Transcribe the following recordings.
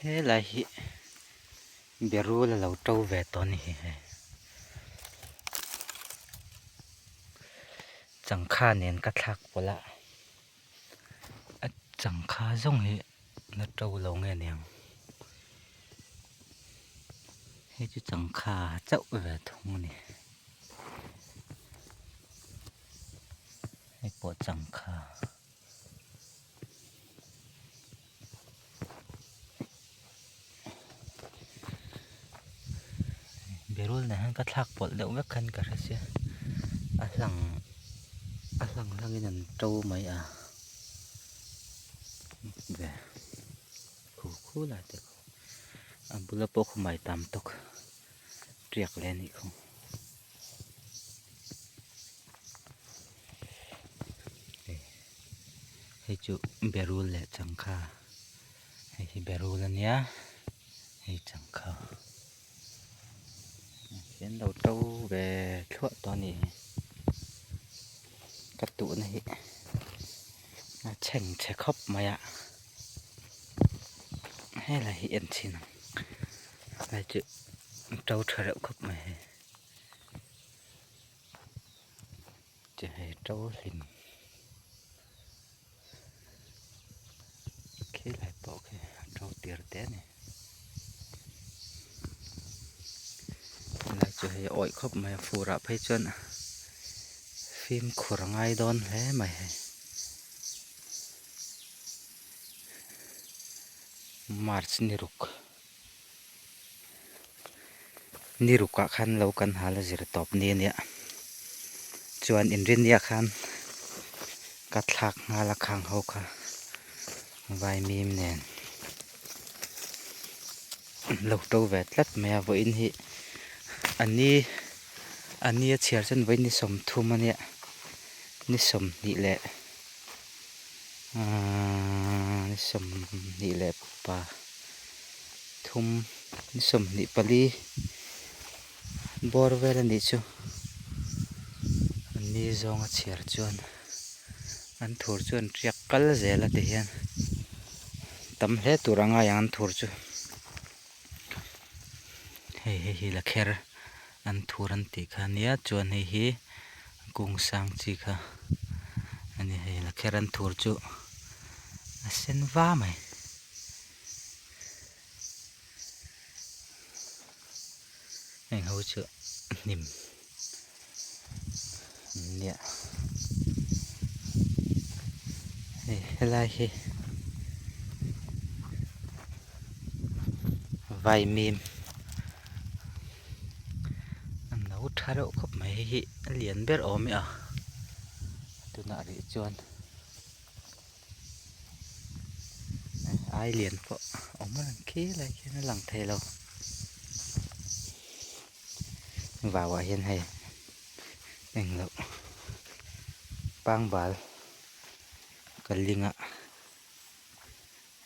Helai hi berul a lo to ve tawh a ni hi hei. Changkha nen ka thlak pawlh a, a changkha zawng hi la to lo nge niang. Hei chu changkha chauh ve thung a ni. Hei pawh changkha. Berul nen hian ka thlak pawlh deuh vek khan ka hre sia a hlang a hlang hlangin an to mai a ve khu khu lai te khu a bula pawh khu mai tam tawk tiak leh a nih khu. Hei chu berul leh changkha hei hi berul a nia hei changkha hian lo to ve thluah tawh a nih hi ka tuhna hi a chhengchhe khawp mai a helai hi en chhin ang helai chu to tha reuh khawp mai hei. Che hei to hlim khi lai pawh khi a to tir te a ni helai chu hei a awih khawp mai a fur ah phei chuan fimkhur a ngai dawn hle mai hei march ni ruk. Ni rukah khan lo kan hal a zir tawp ni ania chuan inrinniah khan ka thlak nghal a khang ho kha vaimim nen lo to ve tlat mai a vawiin hi a ni a ni a chhiar chuan vawiin ni sawmthum ania ni sawmhnih leh ahh ni sawmhnih leh pa. Thum ni 24 bawr vel a nih chu an ni zawng a chhiar chuan an thur chu an tiak kal zel a ti hian tam hle tur a ngai ang an thur chu hei hei hi la kher an thur an tih kha ania chuan hei hi kung sang chi kha a ni hei la kher an thur chu a sen va mai. Heng ho chu hnim an nia hei helai hi vaimim an lo tha reuh khawp mai hei hi a lian ber awm e a tunah rih chuan. Ai lian pawh a awm reng khi lai khian a lang thei lo vau ah hian hei engloh pangbal ka ling a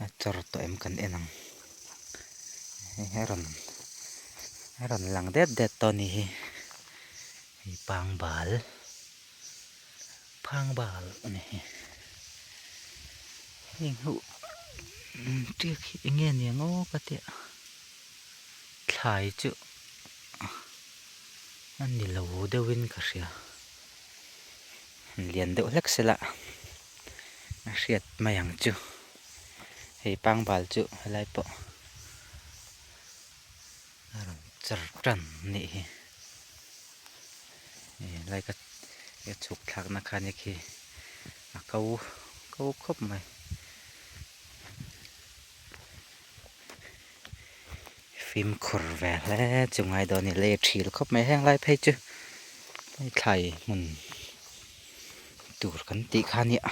a chawr tawh em kan en ang hei a rawn a rawn lang det det tawh a ni hi hei pangbal. Phang bal a ni hi heng ho tiak hi eng nge nia ngaw ka tia thlai chu a ni lo deuhin ka hria lian deuh hlek se la a hriat mai ang chu hei pang bal chu helai pawh a rawn char tan a nih hi. Helai ka chhuk thlakna kha nia khi a ko ko khawp mai fimkhur ve hle chu ngai dawn a ni lei a thil khawp mai heng lai phei chu hei thlai hmun tur kan tih kha nia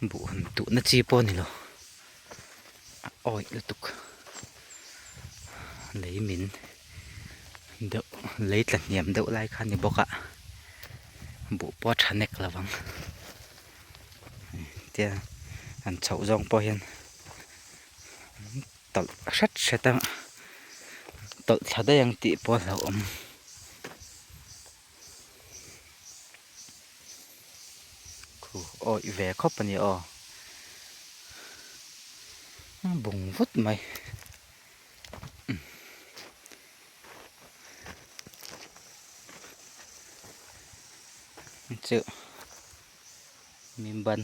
buh han tuhna chi pawh a ni lo a awih lutuk lei min. Deuh lei tla hniam deuh lai kha a ni bawk a buh pawh a tha nek lo vang tia han chhoh zawng pawh hian tawlh hret hret a tawlh thla daih ang tih pawh a hlauhawm. Khu awih ve khawp a ni aw. A bung vut mai. Chu mim ban.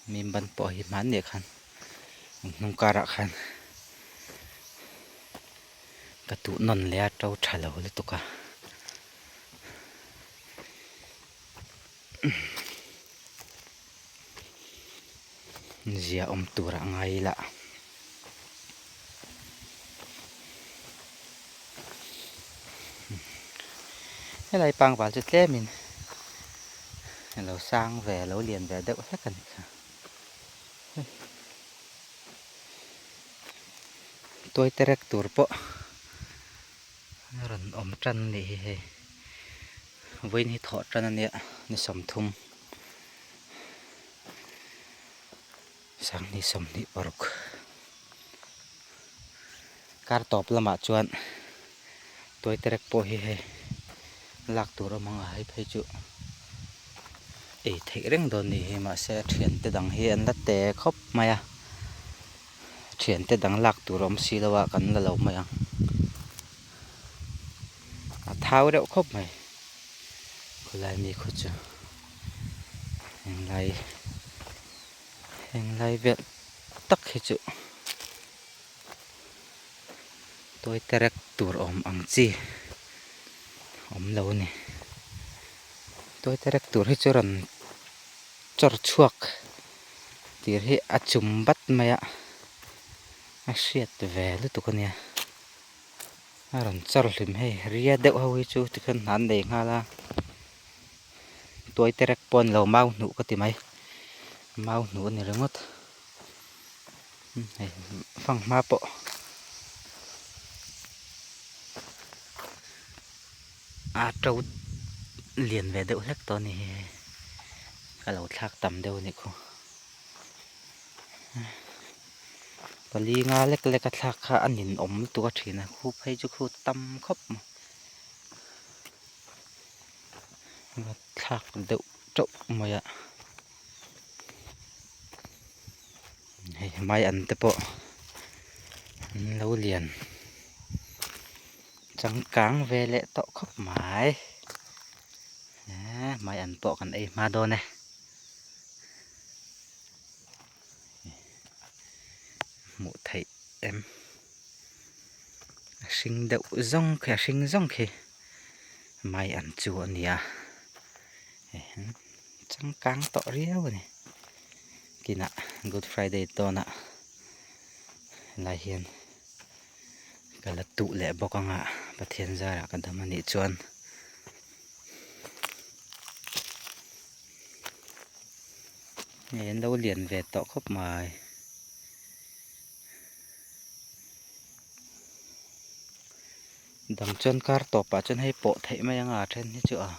Mim ban pawh hi hmanni ah khan an hnung karah khan ka tuh nawn leh a to tha lo lutuk a. Zia awm tur a ngai ila. Helai pangval chu tlemin a lo sang ve a lo lian ve deuh hlek a nih kha. Tuai terek tur pawh a rawn awm tan a nih hi hei. Vawiin hi thawh tan a nia ni 30 Sanghnih 26 kar tawp lamah chuan tuai terek pawh hi hei lak tur awm ang a hei phei chu ei theih reng dawn nih hi mahse a thiante dang hi an la te khawp mai a thiante dang lak tur awm si lo a kan la lo mai ang a thau reuh khawp mai khawlai mi khaw chu. Henglai henglai vel tak hi chu tawi terek tur awm ang chi awm lo a ni. Tawi terek tur hi chu rawn chawr chhuak tir hi a chum bat mai a, a hriat ve lutuk a nia. A rawn chawr hlim hei ria deuh ho hi chu tikhian hna an nei nghal a. Tuai terek pawh a ni lo mau hnuh ka ti mai mau hnuh a ni ringawt hei fanghma pawh a to lian ve deuh hlek tawh a ni hi hei ka lo thlak tam deuh a nih khu pali nga lek lek a thlak kha a ninawm lutuk a thin a khu phei chu khu tam khawp mai. Thlak deuh teuh mai a hei mai an te pawh an lo lian changkang ve leh tawh khawp mai eee mai an pawh kan ei hma dawn e hmuh theih em a hring deuh zawng khi a hring zawng khi. Mai an chu a nia changkang tawh riau a ni kinah good friday dawnah helai hian ka la tuh leh bawk anga Pathian zarah ka dam anih chuan hei an lo lian ve tawh khawp mai. Dang chuan kar tawpah chuan hei pawh theih mai anga then hi chu a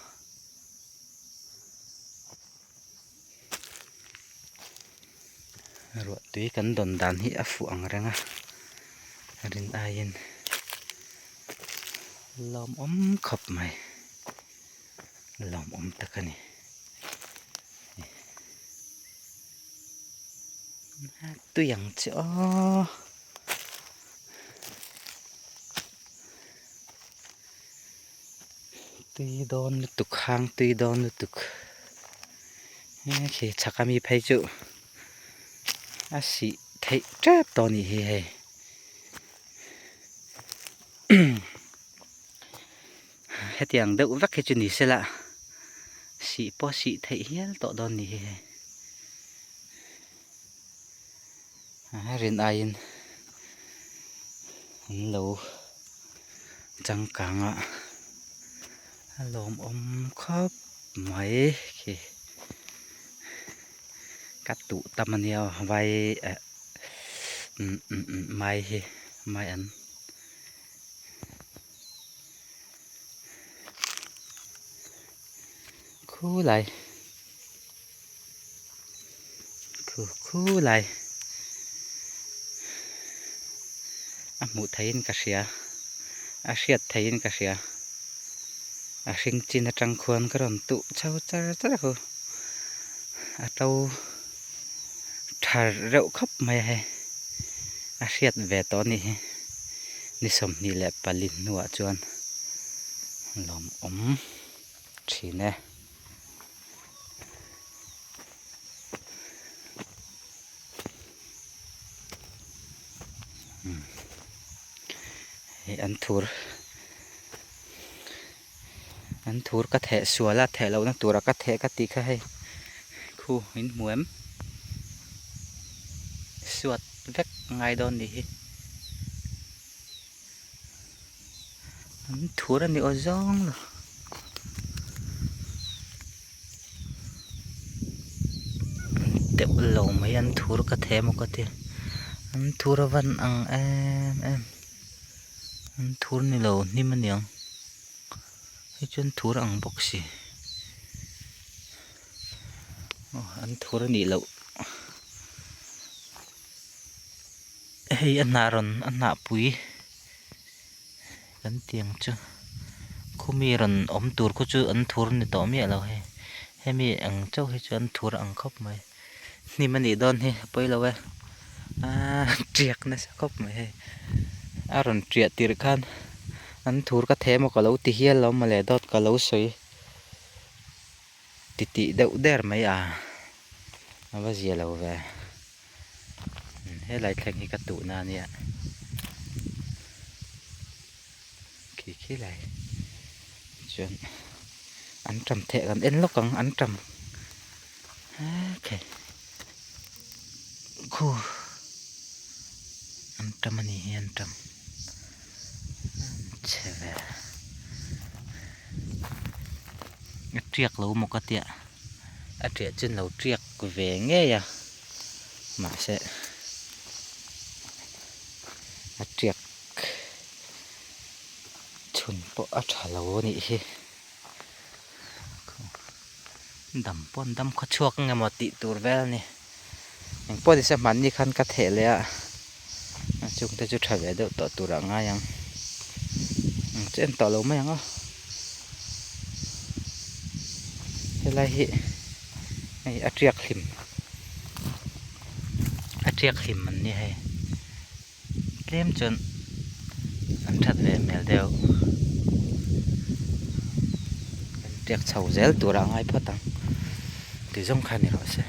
ruah tui kan dawn dan hi a fuh ang reng a rin aiin lawmawm khawp mai lawmawm tak a ni. Tui ang che aw. Tui dawn lutuk hang tui dawn lutuk he khi chhak ami phei chu a sih theih tep tawh a nih hi hei hetiang deuh vek hi chu ni se la sih pawh sih theih hial tawh dawn a nih hi hei. Rin aiin an lo changkang a a lawmawm khawp mai khi ka tuh tam ania aw vai eh mai hi mai an. Khulai. Khu khu lai a hmuh theihin ka hria a hriat theihin ka hria a hring chin atang khuan ka rawn tuh chho char char a khu. A to tha reuh khawp mai a hei a hriat ve tawh a nih hi ni 24 hnuah chuan lawmawm thin e. Hei an thur an thur ka theh sual a theh lohna tura ka theh ka tih kha hei khu in hmu em suat vek ngai dawn nih hi an thur a ni aw zawng lo. Teuh lo mai an thur ka theh emaw ka ti an thur a van ang em em an thur ni lo hnim a niang hei chuan thur ang bawk si aw an thur a nih loh hei a hnah rawn a hnah pui. Kan tiang chu khumi rawn awm tur khu chu an thur ni tawh miah lo hei hemi ang chauh hi chu an thur ang khawp mai hnim a nih dawn hi a pawi lo e aaa tiak nasa khawp mai hei a rawn tiah tirh khan an thur ka theh emaw ka lo ti hial lo mawle dawt ka lo sawi titih deuh der mai a a va zia lo ve. Helai thleng hi ka tuhna a nia khi khi lai chuan an tam theh kan en lawk ang an tam okay khu an tam a ni hi an tam chhe ve a tiak lo maw ka tia a tiah chin lo tiak ve ngei a. Mahse a tiak chhun pawh a tha lo a nih hi dam pawh an dam khaw chhuak ang emaw tih tur vel a ni engpawh nise hmanni khan ka theh leh a a chung te chu tha ve deuh tawh turah a ngai ang chu en tawh lo mai ang aw helai hi. Hei a tiak hlim a tiak hlim an ni hei tlem chuan an that ve hmel deuh an tiak chho zel turah a ngai phawt ang ti zawng kha ni rawh se.